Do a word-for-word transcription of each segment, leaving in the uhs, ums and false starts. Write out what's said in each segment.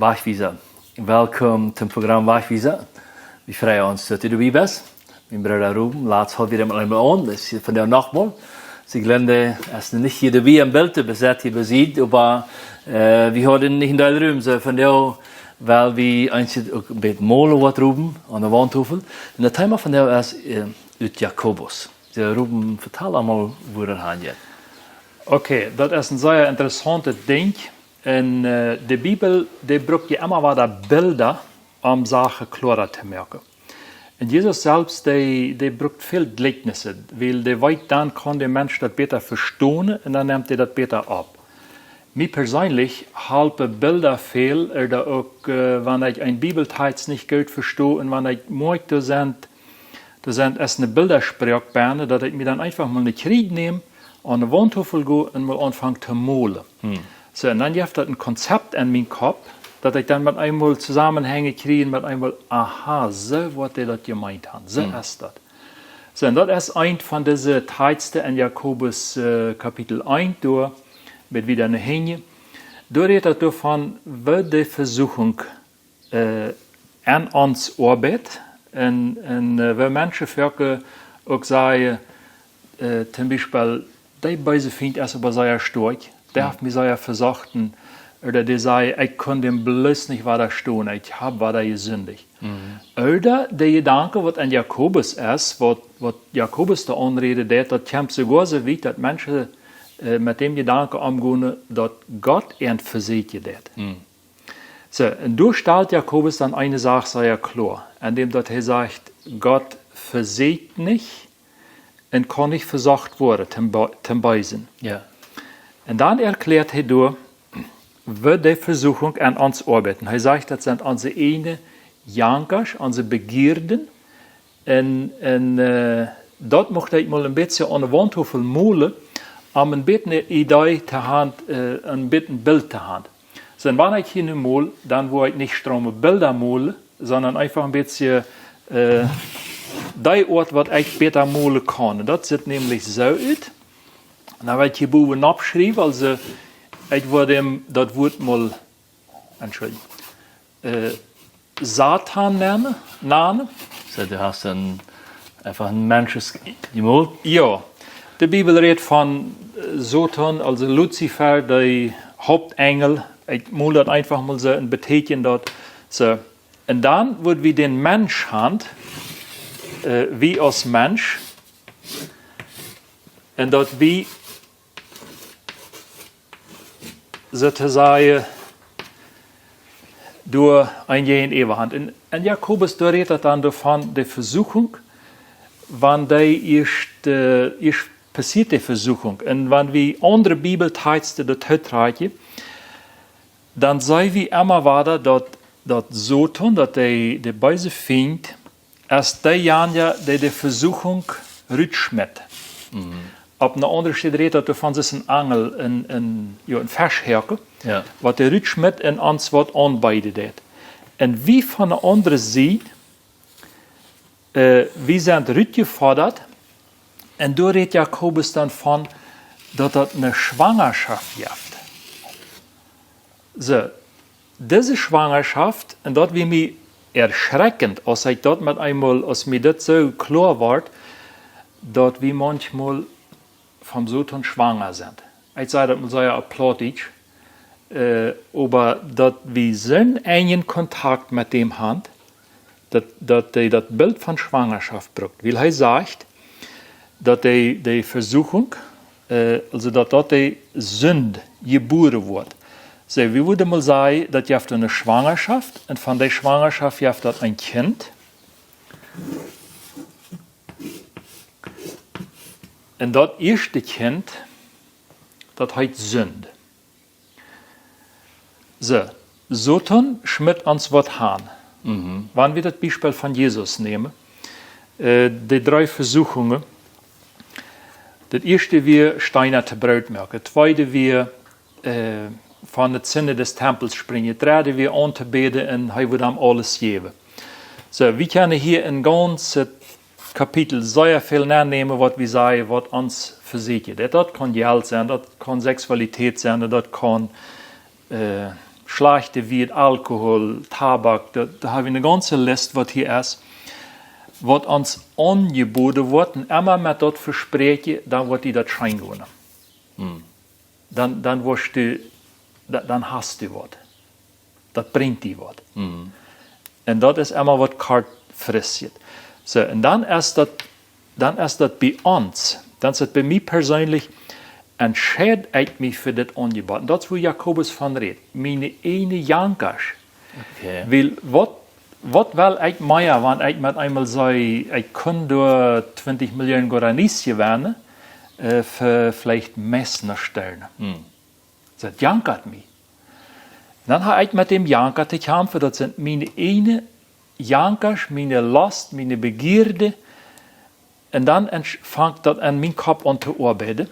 Wajchwiesa. Welkom toom Program Wajchwiesa. Wie freien ons, daut du doabie best. Mien Brooda Ruben, latst haud wie am eemol aun, es vondoag noch mol. See, Glenda es nu nich hia doabie em Bilt, dee sett hia bie Sied, oba, äh, wie hauden nich een Deel Rum, soo vondoag, wiels wie eent uk een bät molen waut, Ruben, aun de Waundtofel. Un daut Thema vondoag es, äh, ut Jakobus. Soo, Ruben, vetal emol, wua daut aunjeit. Okay, daut es een sea interessauntet Dinkj. Un, äh, de Bibel, dee brukt je emma wada Bilda, om Sachen kloara to moaken. Un Jesus selfst, dee, dee brukt väl Jlikjnisse, wiels dee weet, dan kaun de Mensch daut bäta vestonen un dan nemt hee daut bäta opp. Mie perseenlich halpen Bilda väl, ooda uk, äh, wan ekj een Bibeltext nich goot vesto un wan ekj moakj, doa sent doa sent, es eene Bildersproak benne, daut ekj mie dan eefach mol eene Kjriet näm, aun de Waundtofel go un mol aunfang to molen. Hm. Soo, un dan jeft daut een Konzept en mienen Kopp, daut ekj dan met eemol Zesamenhänj kjrie, met eemol, aha, soo woat hee daut jemeent haben, soo Hm. es daut. Soo, un daut es eent von dise Texten en Jakobus, äh, Kapitel eent, doa, met wada no hinjen. Doa rät daut doavon, woo de Vesuchunk äh, aun ons oabeit. Un, un, äh, woo Menschen foaken uk sajen, äh, toom Biespel, dee beese Fient es oba sea stoakj, dee Hm. haft mie sea vesocht, ooda dee sajen, ekj kunn däm bloos nich wadastonen, ekj hab wada jesindicht. Mhm. Ooda de Jedanke, waut en Jakobus es, waut, waut Jakobus doa aunräden deed, daut kjemt soogoa soo wiet, daut Menschen, äh, met däm Jedanke omgonen, daut Gott an vesieekjen deed. Mhm. Soo, un doa stalt Jakobus dan eene Sach sea kloa, endäm daut hee sajcht, Gott vesieekjt nich un kaun nich vesocht woaren, toom Be-, toom Beesen. Jo. Un dan erkjläat hee doa, woo de Vesuchunk aun ons oabeit. Un hee sajcht, daut sent onse eejne Jankasch, onse Begierden, un, un, äh, daut mucht ekj mol een bät aun de Waundtofel molen, om een bät eene Idee to haben, äh, een bät een Bilt to haben. Soo, un wan ekj hia nu mol, dan woa ekj nich strome Bilda molen, sonda eefach een bät, äh, dee Oat, waut ekj bäta molen kaun. Un daut sitt nämlich soo ut. Un dan woa ekj hia bowen oppschriewen, aulsoo, ekj woa däm, daut Wuat mol, Entschuldigung, äh, Satan nanen, nanen. Soo, du hast een, eefach een Mensch jemolt? Jo. De Bibel rät von, äh, Soton, aulsoo Luzifer, de Hauptenjel. Ekj mol daut eefach mol soo un betäkjen daut. Soo. Un dan woa wie dän Mensch haben, äh, wie aus Mensch. Un daut wie soo to sajen, doa een Jäajenäwa haben. Un, un Jakobus, doa rät daut dan doavon, de Vesuchunk, wan dee ieescht, äh, ieescht passieet de Vesuchunk. Un wan wie aundre Bibeltexten doatoo trakjen, dan seenen wie emma wada, daut, daut Soton, daut de, de beese Fient, es deejanja, dee de Vesuchunk rutschmit. Mhm. Opp eene aundre Städ rät daut doavon, daut es een Angel, een, een, jo, een Feschhoaken, Jo. waut hee rutschmit un ons waut aunbeeden deed. Un wie von de aundre Sied, äh, wie sent rutjefodat, un doa rät Jakobus dan von, daut daut eene Schwangerschaft jeft. Soo, dise Schwangerschaft, un daut wia mie erschreckjent, aus ekj daut met eemol, aus mie daut soo kloa wort, daut wie maunchmol vom Soton schwanga sent. Ekj saj daut mol soo opp Plautdietsch, äh, oba daut wie soon enjen Kontakt met däm haben, daut, daut hee daut Bilt von Schwangerschaft brukt. Wiels hee sajcht, daut de, de Vesuchunk, äh, aulsoo daut, daut de Sind jebuaren woat. Soo, wie wudden mol sajen, daut jeft eene Schwangerschaft, un von dee Schwangerschaft jeft daut een Kjint. Un daut ieeschte Kjint, daut heet Sind. Soo, Soton schmit ons waut aun. Mhm. Wan wie daut Biespel von Jesus nämen, äh, de dree Vesuchungen. Daut ieeschte wia Steena to Broot moaken. Daut tweede wia, äh, von de Zinne des Tempels sprinjen. Daut dredde wia auntobäden un hee wudd am aules jäwen. Soo, wie kjennen hia een gaunzet Kapitel sea väl nennämen, waut wie sajen, waut ons vesieekjt. Daut, daut kaun Jelt sennen, daut kaun Seksualität sennen, daut kaun, äh, schlajchte Wieed, Alkohol, Tabak, doa, doa hab wie eene gaunze List, waut hia es, waut ons aunjebooden woat, un emma met daut Vespräakjen, dan woat die daut scheen gonen. Dan, dan woascht du, dan, dan hast du waut. Daut brinjt die waut. Un daut es emma waut kortfristjet. Soo, un dan es daut, dan es daut bie ons, dan es daut bie mie perseenlich, entscheid ekj mie fa dit Aunjebott. Un daut es, wua Jakobus von rät. Miene eejne Jankasch. Okay. Wiels waut, waut well ekj mea, wan ekj met eemol saj, ekj kunn doa twintich Millionen Guaranis jewennen, äh, fa veleicht Messnastellen. Daut jankat mie. Dan hab ekj met däm Janka to kjamfen, daut sent miene eejne Jankasch, miene Lost, miene Begierden. Un dan entsch-, fangt daut aun mien Kopp aun to oabeiden.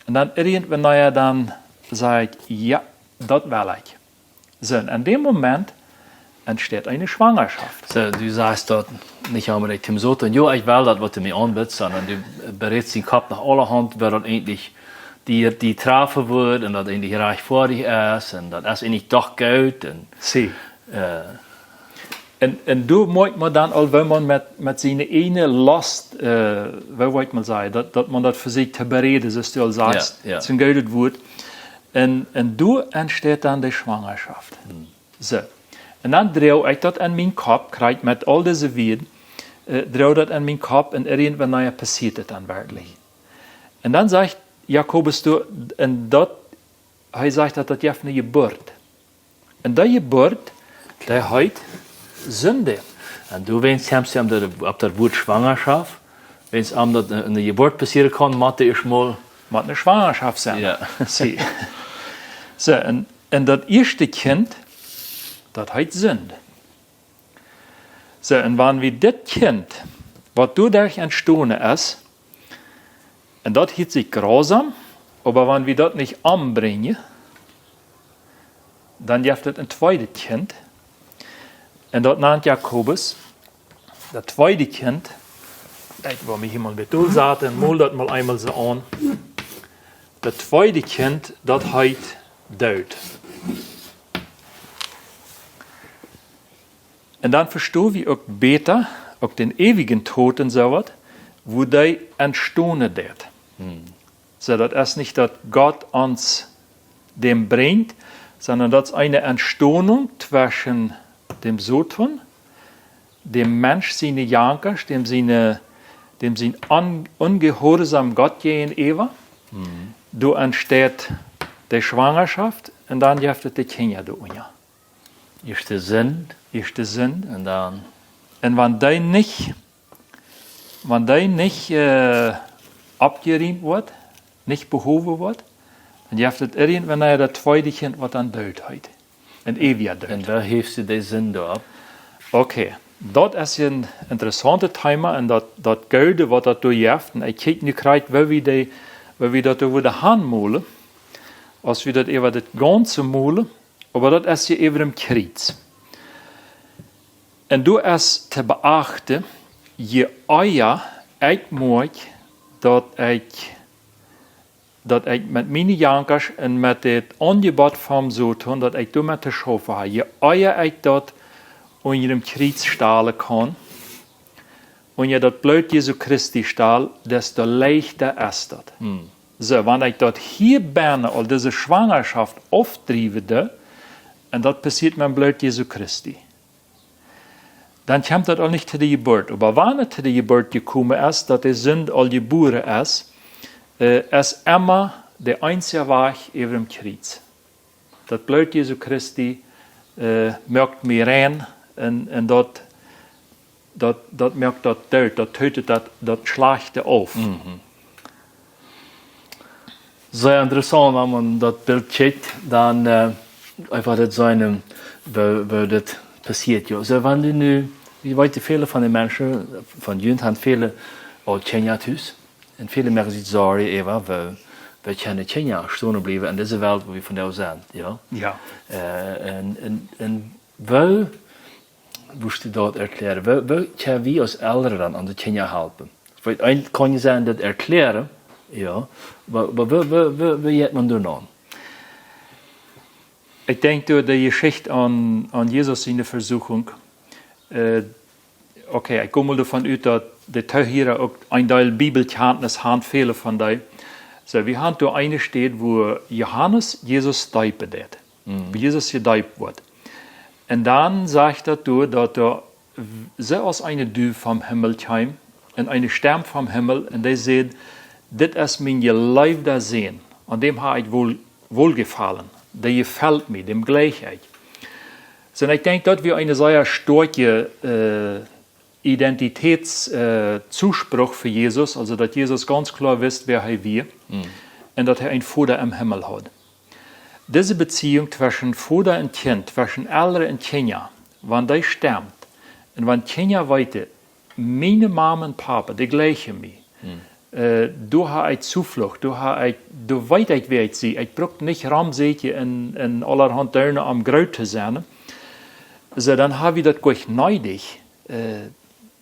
Un dan irjentwanea dan saj ekj, jo, daut well ekj. Soo, un en däm Moment entsteit eene Schwangerschaft. Soo, du sajchst daut nich onbedinjt toom Soton, jo, ekj well daut, waut du mie aunbittst, sonda du bereedst dien Kopp no aulahaunt, woo daut eejentlich die, die trafen woat un daut eejentlich rajcht fa die es un daut es eejentlich doch goot un, äh, un, un doa moakjt maun dan aul, woo maun met, met siene eejne Lost, äh, woo woat maun sajen, daut, daut maun daut fa sikj to bereeden, soo aus du aul sajchst, jo, jo, es een goodet Wuat. Un, un doa entsteit dan de Schwangerschaft. Soo. Un dan droag ekj daut aun mien Kopp, krakjt met aul dise Wieed, äh, droag daut aun mien Kopp un irjentwanea passieet et dan werkjlich. Un dan sajcht Jakobus doa, un daut, hee sajcht daut, daut jeft eene Jeburt. Un dee Jeburt, dee heet Sind. Un du weens kjemst opp daut, opp daut Wuat Schwangerschaft, weens aun daut eene, eene Jeburt passieren kaun, mott ieescht mol, mott eene Schwangerschaft sennen. Jo. See. Soo, un, un daut ieeschte Kjint, daut heet Sind. Soo, un wan wie dit Kjint, waut doaderch entstonen es, un daut hieet sikj grausam, oba wan wie daut nich ombrinjen, dan jeft et een tweedet Kjint. Un daut nant Jakobus, daut tweede Kjint, ekj well mie hia mol een bät dolsaten un mol daut mol eemol soo aun. Daut tweede Kjint, daut heet Doot. Un dan vesto wie uk bäta, uk dän eewjen Doot un soo waut, woo dee entstonen deit. Soo, daut es nich, daut Gott ons däm brinjt, sonda daut es eene Entstonunk tweschen däm Soton, däm Mensch siene Jankasch, däm siene, däm sien un-, unjehuarsaum Gott jäajenäwa. Doa entsteit de Schwangerschaft un dan jeft et de Kjinja doa unja. Ieescht de Sind. Ieescht de Sind. Un dan. Un wan dee nich, wan dee nich, äh, oppjeriemt woat, nich behowen woat, dan jeft et irjentwanea daut tweede Kjint, waut dan Doot heet. Een eewja Doot. Un woo heft see de Sind opp? Okay, daut es een interessauntet Thema un daut, daut Goode, waut daut doa jeft. Un ekj kjikj nu krakjt, woo wie dee, woo wie daut doa wudden aunmolen, aus wie daut äwa daut gaunze molen, oba daut es hia äwa däm Kjriez. Un doa es to beachten, je ea ekj moakj, daut ekj, daut ekj met miene Jankasch un met daut Aunjebott vom Soton, daut ekj doamet to schaufen hab, je ea ekj daut unja däm Kjriez stalen kaun, unja daut Bloot Jesu Christi stalen, desto leichta es daut. Soo, wan ekj daut hia bennen aul dise Schwangerschaft aufdriewen doo, un daut passieet met Bloot Jesu Christi, dan kjemt daut aul nich to de Jeburt. Oba wan et to de Jeburt jekomen es, daut de Sind aul jebuaren es, äh, es emma de eensje Wajch äwa däm Kjriez. Daut Bloot Jesu Christi, äh, moakt mie rein un, un daut, daut, daut moakt daut doot, daut tootet daut, daut Schlajchte auf. Sea interessaunt, wan maun daut Bilt kjikjt, dan, äh, eefach daut seenen, woo, woo daut passieet, jo. Soo, wan du nu, wie weeten, väle von de Menschen, von junt han väle aul Kjinja tus, un väle moaken sikj Sorjen äwa, woo, woo kjennen Kjinja stonen bliewen en dise Welt, wua wie vondoag sent, jo. Jo. Äh, un, un, un woo, woo wurscht du daut erkjläaren? Woo, woo kjenn wie aus Elren dan aun de Kjinja halpen? Veleicht eent kaun je sennen, daut erkjläaren, jo. Oba, oba woo, woo, woo, woo jeit maun doa aun? Ekj denkj doa de Jeschicht aun, aun Jesus siene Vesuchunk. Äh, okay, ekj kom mol doavon ut, daut de Toohiera uk een Deel Bibelkjantnis han, väle von dee. Soo, wie han doa eene Städ, wua Johanes Jesus deepen deed. Wua Jesus jedeept woat. Un dan sajcht daut doa, daut doa soo aus eene Duw vom Himmel kjeem un eene Stemm vom Himmel un dee säd: "Dit es mien jeleefda Sän, aun däm ha ekj wohl, Wohlgefallen, dee jefelt mie, däm jleich ekj." Soo, un ekj denkj, daut wia eene sea stoakje, äh, Identitäts-, äh, Zuspruch fa Jesus, aulsoo daut Jesus gaunz kloa wist, wäa hee wia un daut hee een Voda em Himmel haud. Dise Beziehunk tweschen Voda un Kjint, tweschen Elren un Kjinja, wan dee stemmt, un wan Kjinja weeten, miene Mame un Pape, dee jleichen mie, äh, doa ha ekj Zuflucht, doa ha ekj, doa weet ekj, wäa ekj sie. Ekj bruck nich romsäkjen un, un aulahaunt doonen om groot to sennen. Soo, dan ha wie daut goanich needich, äh,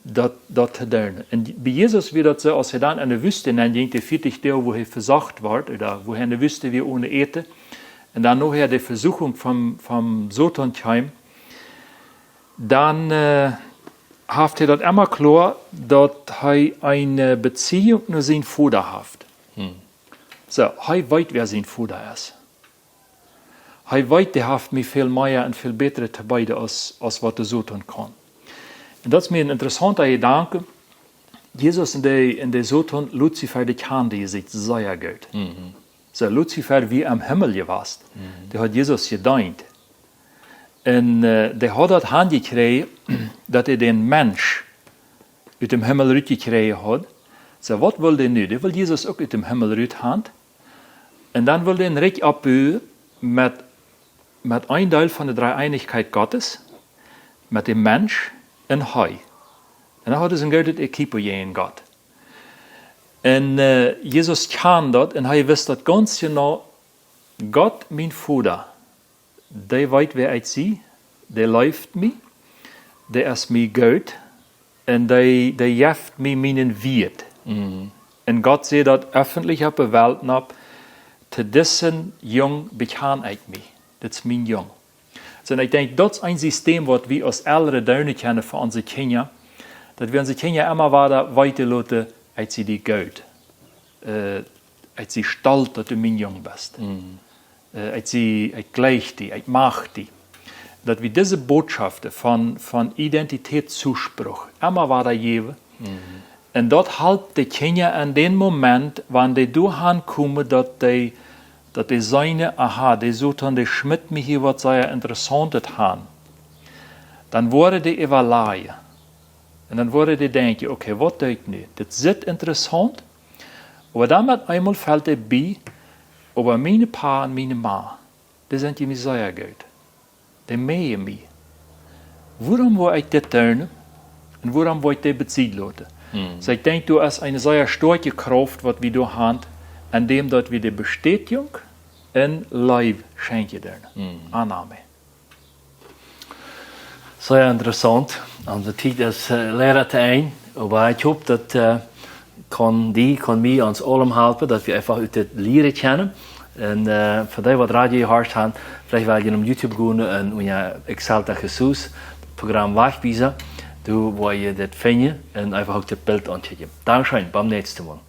daut, daut to doonen. Un bie Jesus wia daut soo, aus hee dan enne Wüste nenn jinkj, de vieetich Doag, wua hee vesocht wort, ooda wua hee enne Wüste wia one Äten, un dan nohäa de Vesuchunk vom, vom Soton kjeem, dan, äh, haft hee daut emma kloa, daut hee eene Beziehunk no sienen Voda haft. Soo, hee weet, wäa sien Voda es. Hee weet, dee haft mie väl mea un väl bätre to beeden aus, aus waut de Soton kaun. Un daut es mie een interessaunta Jedanke. Jesus un de, un de Soton, Luzifer, dee kjanden sikj sea goot. Soo, Luzifer wia em Himmel jewast. Dee haud Jesus jedeent. Un, äh, dee haud daut hanjekjräajen, daut hee dän Mensch ut däm Himmel rutjekjräajen haud. Soo, waut wull dee nu? Dee wull Jesus uk ut däm Himmel rut han. Un dan wull dee een Rikj oppbuen met, met een Deel von de Dreeeenichkjeit Gottes, met däm Mensch un hee. Un dan haud hee een grootet Equipo jäajen Gott. Un, äh, Jesus kjand daut un hee wist daut gaunz jeneiw: Gott, mien Voda, dee weet, wäa ekj sie, dee leeft mie, dee es mie goot, un dee, dee jeft mie mienen Wieet. Un Gott säd daut öffentlich opp de Welt nopp: "To disen Jung bekjan ekj mie. Dit es mien Jung." Soo, un ekj denkj, daut es een System, waut wie aus Elren doonen kjennen fa onse Kjinja, daut wie onse Kjinja emma wada weeten loten: "Ekj sie die goot. Äh, ekj sie stolt, daut du mien Jung best. Äh, ekj sie, ekj jleich die, ekj mach die." Daut wie dise Botschaften von, von Identitätszuspruch emma wada jäwen. Un daut halpt de Kjinja en dän Moment, wan dee doahan komen, daut dee, daut dee seenen: "Aha, de Soton, dee schmitt mie hia waut sea Interessauntet han." Dan woaren dee äwalajen. Un dan woaren dee denkjen: "Okay, waut doo ekj nu? Dit sitt interessaunt." Oba dan met eemol felt dee bie: "Oba miene Pa un miene Ma, dee sent mie sea goot. Dee mäajen mie. Wuarom woa ekj dit doonen? Un wuarom woa ekj dee bie Sied loten?" Soo, ekj denkj, doa es eene sea stoakje Krauft, waut wie doa han, aun däm daut wie de Bestätigung un Leew schenkjen doonen. Annahme. Sea interessaunt. Onse Tiet es, äh, leida to Enj, oba ekj hop, daut, äh, kaun die, kaun mie, ons aulen halpen, daut wie eefach ut dit lieren kjennen. Un, äh, fa dee, waut Radio jehorcht han, veleicht woa jie no YouTube gonen un unja Exalta Jesús, Programm Wajchwiesa, doa woa jie dit finjen un eefach uk daut Bilt aunkjikjen. Dankscheen, bat näakjstet Mol.